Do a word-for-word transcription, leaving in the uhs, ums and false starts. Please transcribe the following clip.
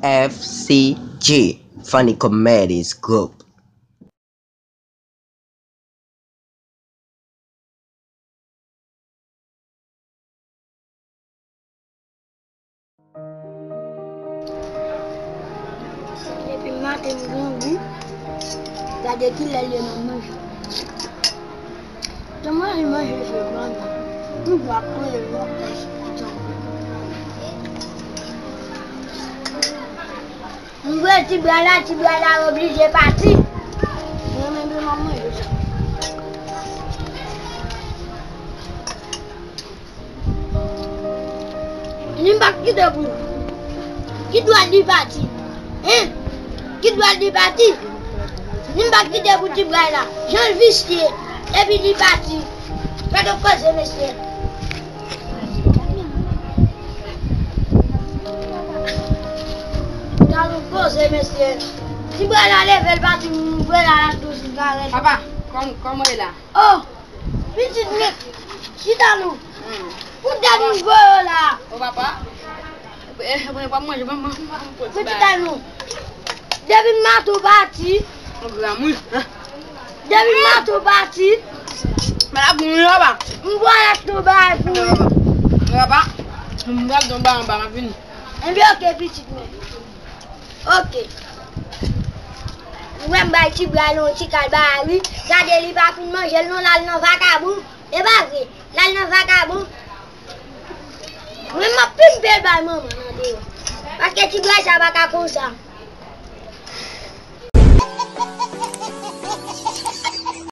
F C G, Funny Comedies Group. Depi maten m grangou, gade kilè l ye m ap manje. Jan mwen anvi manje se bannann. M vle koze yon plas. M voye ti bwa la, ti bwa la oblije pati. Mwen menm m ap manje sa. Li m pa kite pou. Ki dwa li pati? Hein? Ki dwa li pati? Li m pa kite pou ti bwa la. Jan l visye. Epi li pati. Gade koze mesye. Gade koze mesye. Ti bwa la leve l pati, m voye la la tou sigarèt. Papa, kòm, kòman w ye la? Oh! Pitit mwen, chita non. Hmm. Pou tèt nou voye la. O papa. E, e, e, pa manje, pa manje, pa manje. Pou chita non. Depi maten w pati. Yon granmoun. Depi maten w pati. Malad moun yo papa. M pral achte yon bagay pou ou. Papa. M pral achte yon bagay anba, m ap vini. Enben, oke, pitit mwen. Oke. Ou wè m bay ti bwa l yon ti kal bagay wi. Gade li pa fin manje l non, l al nan vakabon. E pa vre? L al nan vakabon. Mwen m ap pimpe l bay manman nan deyò. Paske ti bwa sa pa ka konsa.